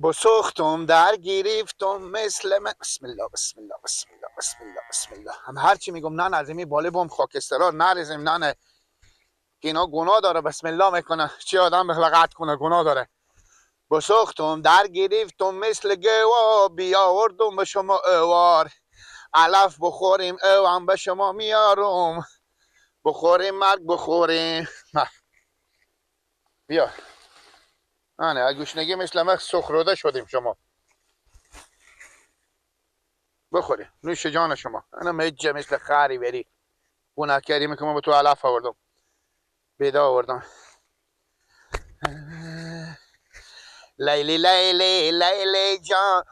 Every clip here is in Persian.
بسوختم در گرفتم مثل من. بسم الله بسم الله بسم الله بسم الله بسم الله. هم هرچی میگم نه از این بالا بم خاکسترا نریزیم، نه نه که اینا گناه داره. بسم الله میکنه چی آدم بخلقت کنه، گناه داره. بسوختم در گرفتم مثل گوا، بیاوردم به شما اوار. علف بخوریم او هم به شما میارم، بخوریم مرگ بخوریم. بیا آنه گوشنگی مثل ما سخروده شدیم شما. بخوریم نوش جان شما. انا مجه مثل خری بری گناه کردیم که ما به تو علف آوردم، بیدا آوردم. لیلی لیلی لیلی جان.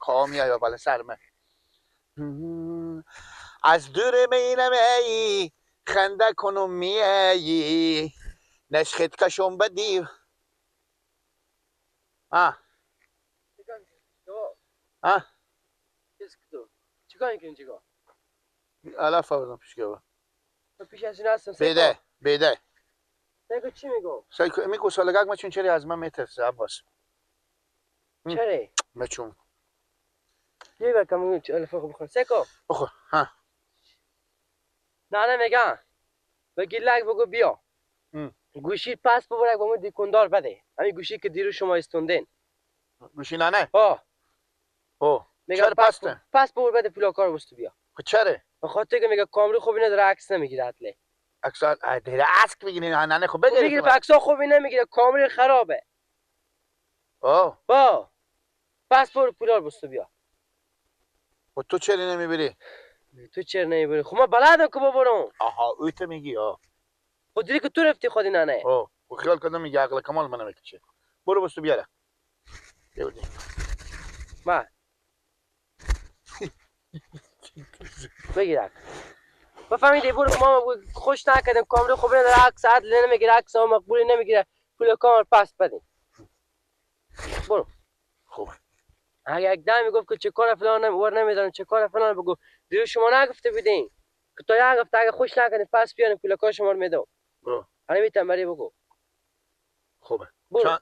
کامی آیا بالا سرمه. از دور مینم ای خنده کنم میایی، نشخت کشم به دیو. آه آه چیکار میکنی؟ چیکار؟ علف آوردم پیش گوه. پیش از این هستم. بیده بیده. سیکو چی میگو؟ سیکو میگو سالگک ما چون چرا از من میترسه عباس؟ چرا؟ مچون. یه بار کم علف بخور. سیکو. بخور. ها. نه نه میگم. بگی لگ بگو بیا. گوشی پس ببرک با من دیکندار بده. همین گوشی که دیروز شما استوندین. گوشی نه نه؟ ها. او. میگم پس پس ببر بده پولا کار بستو بیا. خب چرا؟ به خاطر که میگه کامرو خوبی نداره، عکس نمیگیره. عدله. عکس دیره عکس میگیره. نه نه خب بگیره. میگیره عکس خوبی نمیگیره، کامرو خرابه. او. با. پس ببر پولا بستو بیا. و تو چرا نمیبری؟ تو چرا نمیبری؟ خب من بلدم که ببرم. آها اوی تو میگی ها. خب دیدی که تو رفتی خودی نه نه. اوه و خیال کردم میگه عقل کمال منو میکشه. برو بستو بیاره. بیا ما بگیرک. بفهمیدی برو ما خوش نکردیم کامرو خوب نداره، عکس عدل نمیگیره، عکس مقبولی نمیگیره، پول کامر پس بدیم. برو. خوب. اگه یک دم میگفت که چه کار فلان ور نمیدارم چه کار فلان بگو. دیروز شما نگفته بودین که تا یک هفته اگه خوش نکنید پس بیارین پول کار شما رو میدم. برو. الان میتونم بری بگو. خوبه.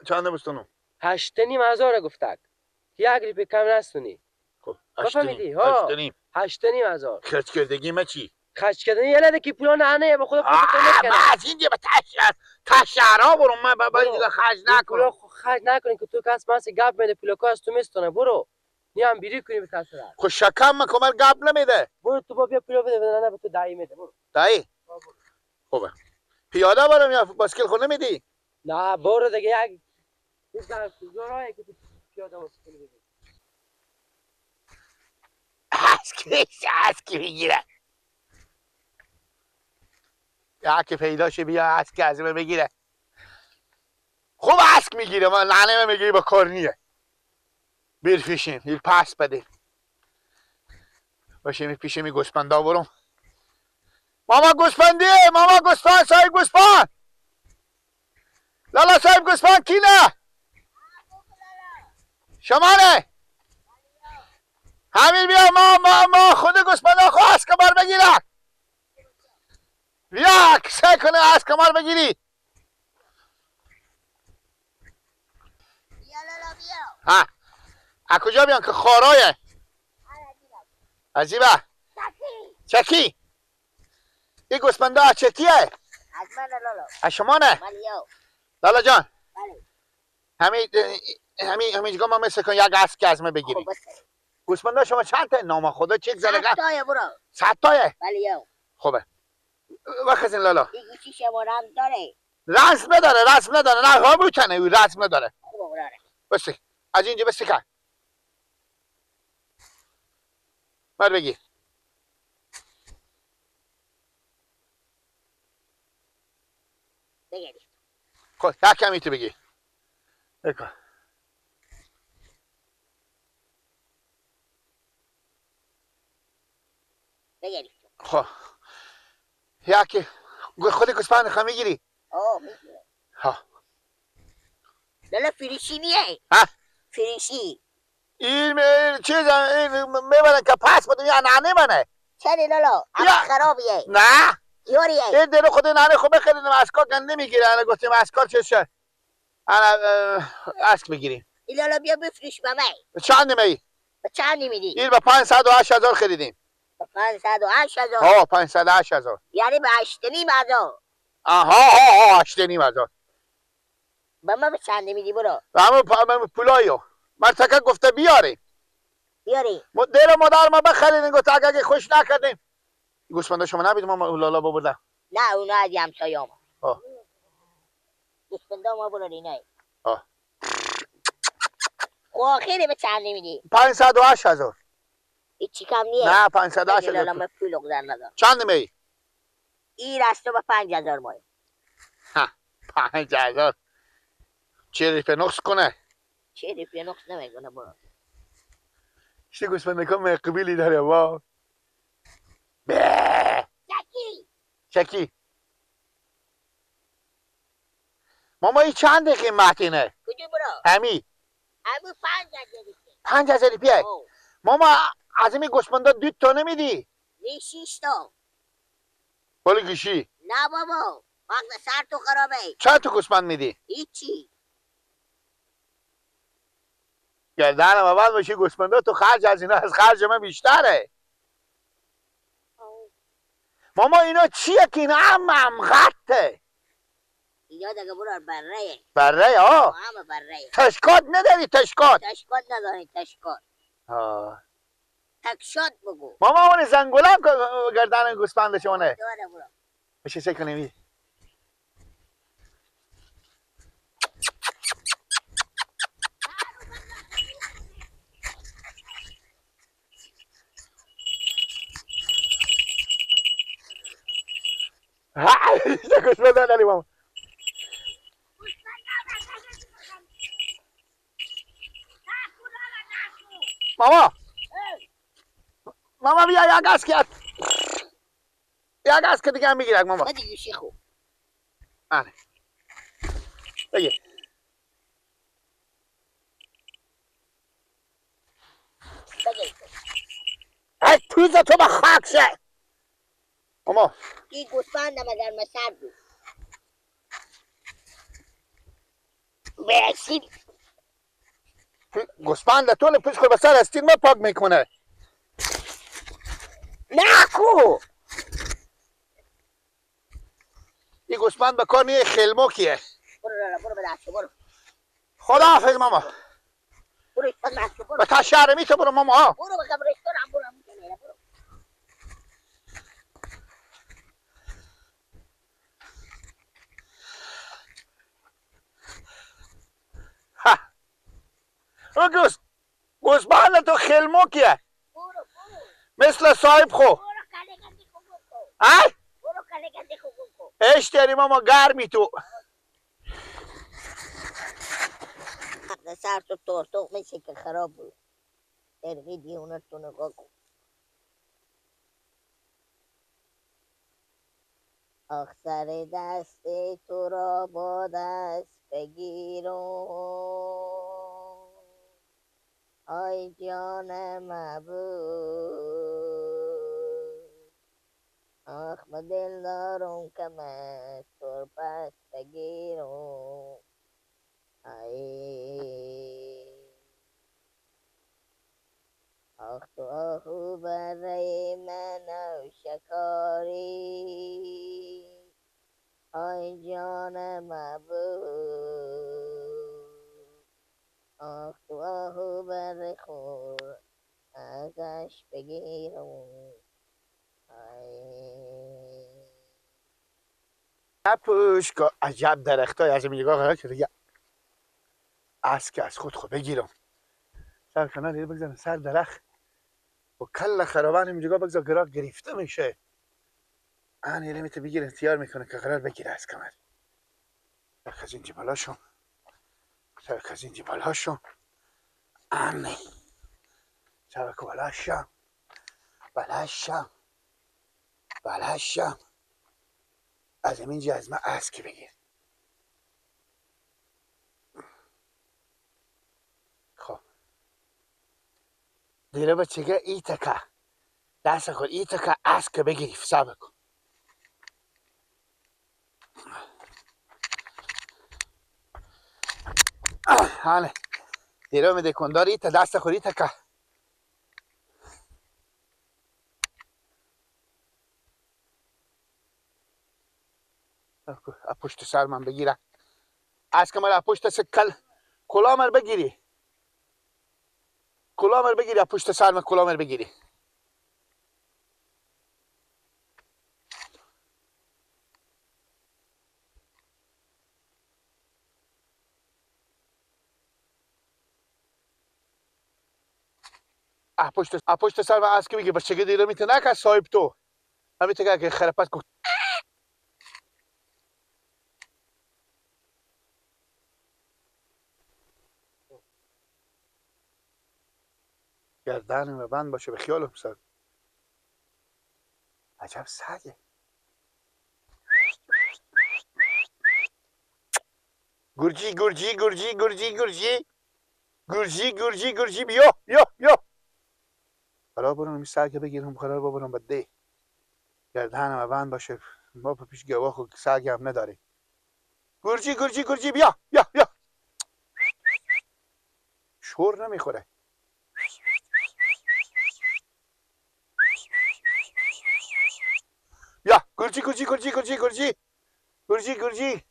چند بستونم؟ 8,500 گفتک. یک ریپی کم نستونی. خب بفهمیدی ها؟ 8,500. خرج کردگی ما چی؟ خرج کردن یه لده که پولا نه نه به خدا پول نکنه. ما از اینجا به تشعرا برو. من باید دیگه خرج نکنم. پولا خرج نکنی که تو کس ماس گپ میده پولا کاس تو میستونه. برو. نیام بیری کنی به کس را. خب شکم من کمر گپ نمیده. برو تو با بیا پولا بده نه به تو دایی میده. برو. دایی؟ خوبه. پیاده برم یا باسکل خو نمیدی؟ نه برو دیگه یک زورای که پیاده باسکل بده. اسکی میگیره. یا که پیدا شه بیا اسک از من بگیره. خوب اسک میگیره، من لعنه میگیره با کار نیه. بیر فیشیم، بیر پس بده. باشه می پیش می گوسپندا برم. ماما گوسپندی، ماما گوسپند، صاحب گوسپند. لالا صاحب گوسپند کی نه؟ شما نه؟ همین بیا ما خود گوسپندا خو اسک بر بگیره. بیا سعی کنه از کمال بگیری. بیا لالا بیا. ها از کجا بیان که خارایه؟ عجیبه. چکی. این گوسپندا از چکیه؟ از من لالا. از شما نه؟ لالا جان. بله. همین جگاه ما مثل کن یک اسک از من بگیری. گوسپندا شما چند تا؟ نام خدا چک زده؟ 100 تایه برو. 100 تایه؟ بله یو. خوبه. وقت لالا. این گوشی شما رمز داره؟ رسم نداره، رسم نداره. نه ها بوتنه او رسم نداره. خوبه براره. بس از اینجا بس کن. مر بگیر. بگیر. خب یک کمی تو بگیر. بکن. بگیر. خب یکی خود گوسفند خواهم میگیری؟ آه میگیرم. ها لالا فریشی نیه؟ ها؟ فریشی این چیز این میبرن که پس بدم یا نه منه. چرا لالا؟ اما خرابیه. نه یوریه این دیره خود ننه خب بخریدیم اسکار گنده میگیره. انا گفتیم اسکار چه شه انا اسک بگیریم. لالا بیا بفروش به من. چند می؟ به چند میدی؟ این به 508 هزار خریدیم. به 508 هزار؟ ها 508 هزار. یعنی به 8.5 هزار. آها ها 8.5 هزار. به من به چند میدی برو؟ همون پولایو مرتکه گفته بیاری. بیاری. دیر مادر ما بخریدیم گفت اگه خوش نکردیم. گوسفندا شما نبید ما لالا ببردم. نه اونا از همسایه‌ام. آه. گوسفندا ما برو اینای. آه. خب آخری به چند میدی؟ 508 هزار. هیچی کم نیه. نه 508 هزار. من پول قدر ندارم. چند می؟ این رستو به 5000 مایه. ها 5000. چه ریپه نقص کنه؟ چه ریپه نقص نمیکنه برو. چه گوسفند کم قبیلی داره وا. به شکی شکی. ماما این چند قیمتینه؟ کجا برو؟ همی همون 5000 5000 پیه. ماما از این گوسفندا 2 تا نمیدی؟ نه 6 تا. بالا گوشی؟ نه بابا وقت سر تو خرابه. چند تا گوسفند میدی؟ هیچی. گردنم اول باشه گوسفندا تو خرج از اینا از خرج من بیشتره. ماما اینا چیه که اینا هم غطه؟ اینا دیگه برو بره. بره ها؟ همه بره. تشکات نداری تشکات؟ تشکات نداری تشکات. ها. تکشات بگو. ماما اون زنگولم گردن گوسفند شونه. داره برو. بشه چه کنیم؟ ها گوسفند نداری ماما. ماما ماما بیا یک اسک یک اسک دیگه هم میگیرک ماما. بده گوشی خوب. آره بگیر. بگیر. ای توز تو به خاک شه. ماما این گوسفندم اگر مسر بود. مرسی. گوسفند تو پیش خود به سر استین ما پاک میکنه. نکو این گوسفند به کار نیه خلموکیه. برو لالا برو به دستو برو. خدا حافظ ماما. برو برو به تا شهر می تو برو ماما. برو به قبرستان هم برو برو. ها او گوسفند تو خلموکیه. مثل صاحب خو. ای؟ اش داری ماما گرمی تو. سر تو تورتوق میشه که خراب بود. ارغی دیونه تو نگاه کن. آخ سر دست تو را با دست بگیرم. آی جان محبوب. آخ ما دل دارم که من تو پس بگیرم. آی آخ تو آهو برای من و شکاری. آی جان محبوب. آخ تو آهو بر خور ازش بگیرم. پوش که عجب درختای از نگاه قرار که دیگه اسک از خود خود بگیرم. سر کنار دیگه بگذارم سر درخت و کل خرابان اینجا بگذار گراه گرفته میشه. آن یه میته بگیره تیار میکنه که قرار بگیره از کمر. از اینجا بالا شو. از اینجا بالا شو. آن سر بالا شو. بالا شو. بالا شو. از اینجا از من اسک بگیر. خب دیره بچگه ای تکه دست خود ای تکه اسک بگیر فسا بکن. هانه دیرو میده کنداری تا دست خوری تا که پشت سر من بگیره از که من پشت سر کلامر بگیری کلامر بگیری پشت سر من کلامر بگیری پشت سر من از که بگی بچگی دیره میتونه که صاحب تو همین که خرپت کو گردن و بند باشه به خیالم سر عجب سگه گرجی گرجی گرجی گرجی گرجی گرجی گرجی گرجی بیا بیا بیا قرار برم این سگه بگیرم قرار ببرم بده گردن و بند باشه ما پیش گواه خود سگ هم نداریم گرجی گرجی گرجی بیا بیا بیا شور نمیخوره بیا گرجی گرجی گرجی گرجی گرجی گرجی گرجی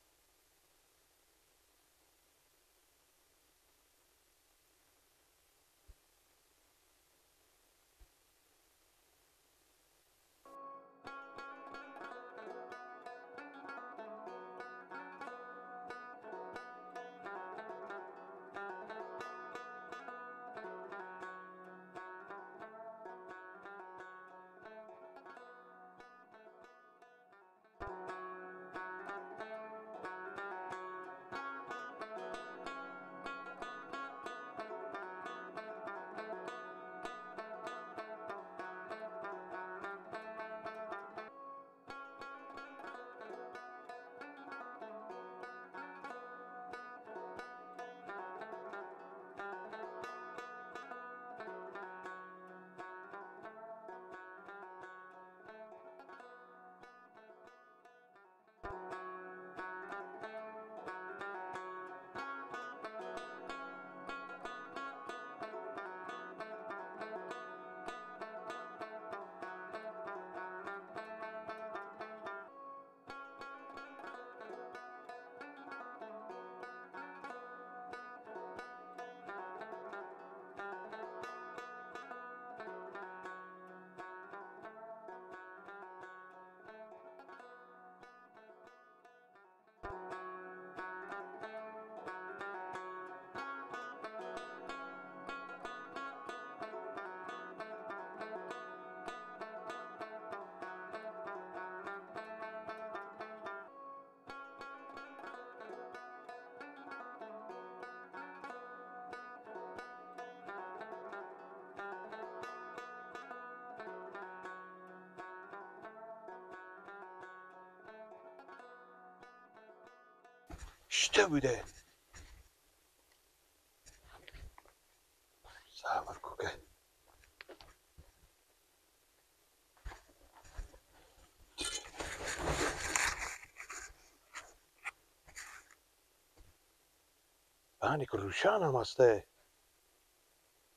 شته بوده صبر کوکه بانی که روشن هم هسته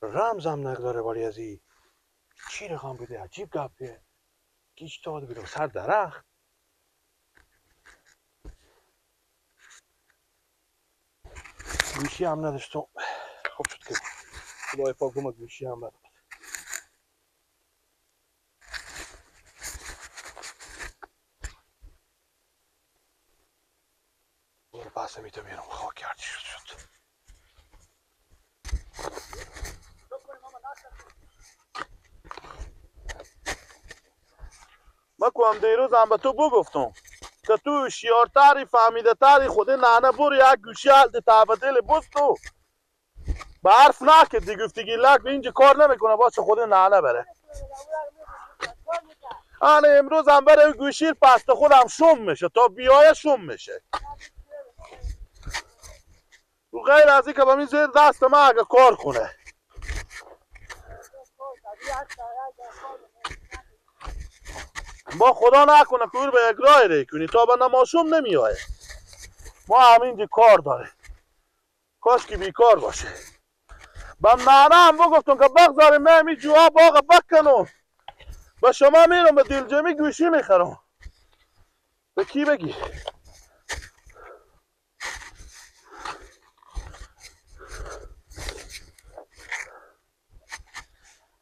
رمز هم نداره ولی ازی چی رقم بوده عجیب گپیه گیج داده بوده سر درخت گوشی هم نداشتم خوب شد که خدای پاک اومد گوشی هم نداد برو پس میتونم میرم خاک کردی شد ما کوام دیروز هم به تو بگفتم که تو شیارتری فهمیده تری خود ننه بر یک گوشی حالت تبدیل بست تو به حرف نکردی گفتی گیلک اینجا کار نمیکنه باشه خود ننه بره آنه امروز هم بره گوشی پست خودم شم میشه تا بیای شم میشه تو غیر از این که با زیر دست ما اگه کار کنه با خدا نکنه که به یک رای ری کنی تا به نماشوم نمیایه ما همینجا کار داره کاش که بیکار باشه. به نانه هم بگفتم که بگذاریم من می جوها باغ بکنم. به شما میرم به دلجمی گوشی میخرم. به کی بگی؟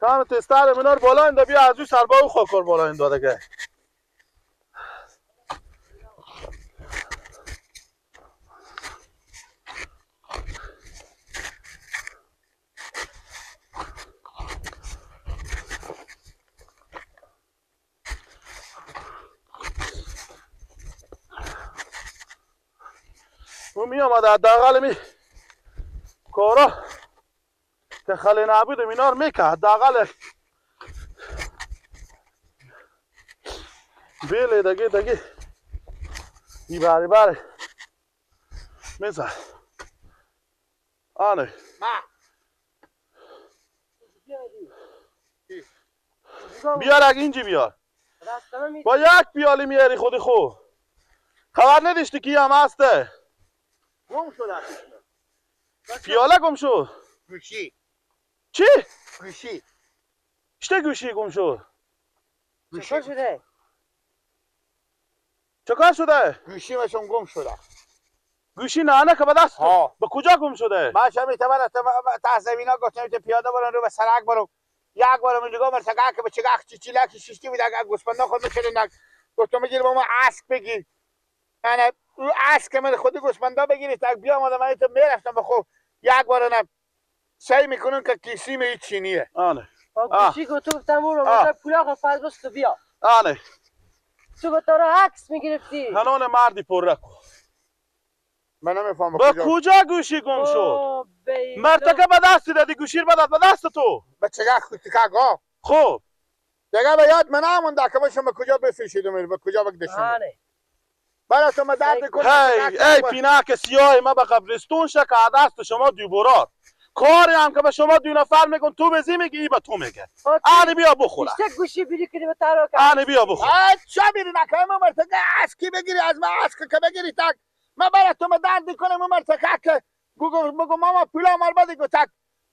کام تستر منار بالا اینده بیا از او سربا او خاکار بالا اینده دیگه. او می آمد حداقل می کارا که خلی نبود اینار میکه حداقل بیله دگه دگه ای باری باری میزد آنه بیار اگه اینجی بیار با یک پیاله میاری خودی خو خبر نداشتی کی هم هسته گم شد. پیاله گم شد. گوشی. چی؟ گوشی. چه گوشی گم شد؟ چه شده؟ چه کار شده؟ گوشی مشون گم شده. گوشی نه که به دست به کجا گم شده؟ من شمی تبر تا زمینا گفتم که پیاده برم رو به سرک برم. یک بارم اینجا مرتکه که به چگاخ چی چی لکی شیشتی بود اگه گوسفندا خود می‌کردن گفتم بگیر با ما اسب بگیر. من او اسب من خود گوسفندا بگیرید تا بیام آدم من تو میرفتم به خب یک بارم سعی میکنن که کیسی می چینیه. آره. گوشی گفتم گفتم برو مثلا پولا خو فاز تو بیا. آره. تو تو رو عکس میگرفتی. هنون مردی پر رکو. من نمیفهمم به کجا گوشی گم شد؟ مرتکه به دستی دادی گوشی به دست تو. به چگاه خودکاگا. خب. دیگه به یاد من نمونده که باشم به کجا بفیشیدم به کجا بگدشم. آره. برای تو درد کنه. هی ای پیناک سیاه ما به قبرستون شه که دست شما دوبرار. کاری هم که به شما دو نفر میگن تو بزی میگی ای به تو میگه. آنی بیا بخور. بیشتر گوشی بیری کنی به تارو که. آنی بیا بخور. چه میری نکنه من مرتکه اسکی بگیری از من اسک که بگیری تک. من برای تو درد کنم من مرتکه که بگو ماما پولا مال بده گو تک.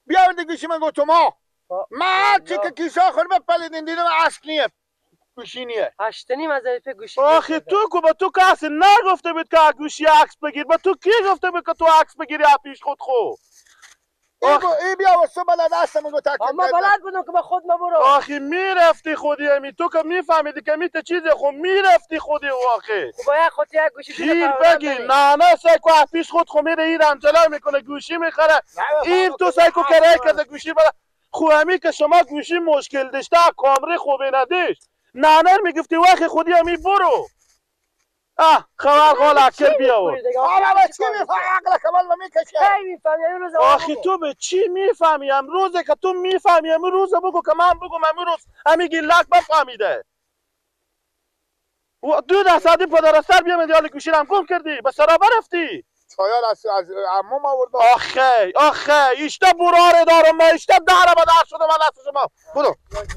بیا بده گوشی من گو تو ما. من چی که کیسه خور بپلیدین دیدم اسک نیه. گوشی نیه. 8.5 از گوشی. آخه تو کو با تو کسی نگفته بود که گوشی عکس بگیر. با تو کی گفته بود که تو عکس بگیری پیش خود خو؟ ای بیا و صبح بلد هستم گو تک. ما بلد بودم که با خود ما برو. آخه میرفتی خودی امی تو که میفهمیدی که میت چیزی خو میرفتی خودی آخه. خب باید خودی یک گوشی گیر بگی نه نه سایکو پیش خود خو میره ایران جلو میکنه گوشی میخره. این تو سایکو کرای کرده گوشی بلا خو امی که شما گوشی مشکل داشته کامره خوبی نداشت. نه نه میگفتی وقت خودی امی برو. اه خبر قال اکر بیاور. آره چی میفهمی عقل کمال میکشه. آخه تو به چی میفهمی؟ امروزه که تو میفهمی امروز بگو که من بگم امروز همی گیلک بفهمیده. و دو درصدی پدر سر بیامدی حال گوشی هم گم کردی به سرابه رفتی. چایار از عموم آورد. آخه آخه ایشتا براره دارم ما ایشتا داره به در شده من دست شما. برو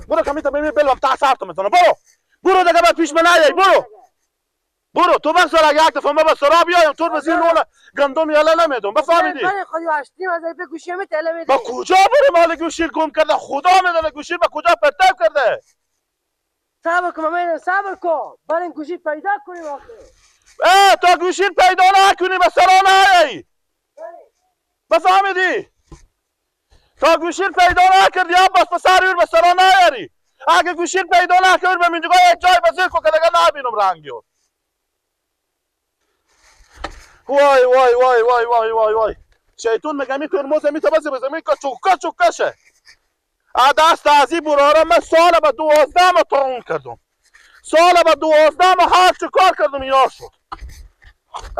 برو کمیتا ببین بلم تا سر تو میتونم. برو برو دیگه بعد پیش من نیای. برو برو تو بس اگه یک دفعه ما به سرا بیایم تو به زیر نون گندم یاله نمیدم بفهمیدی؟ بله خودی 8.5 از به گوشی می تله میدی. با کجا بریم حال گوشی گم کرده خدا میدونه گوشی به کجا پرتاب کرده. صبر کن من صبر کن بریم گوشی پیدا کنیم آخه. اه تا گوشی پیدا نکنی به سرا نیایی. بفهمیدی؟ تا گوشی پیدا نکردی عباس به سر به سرا نیاری. اگه گوشی پیدا نکردی به منجگاه یک جای بزیر کو که دیگه نبینم رنگی. وای وای وای وای وای وای وای شیطون میگه می ترمز می تبزه بزنی که چوکا چوکاشه. دست از این براره من سال به 12 ما تاون کردم. سال به 12 ما هر چه کار کردم یار شد.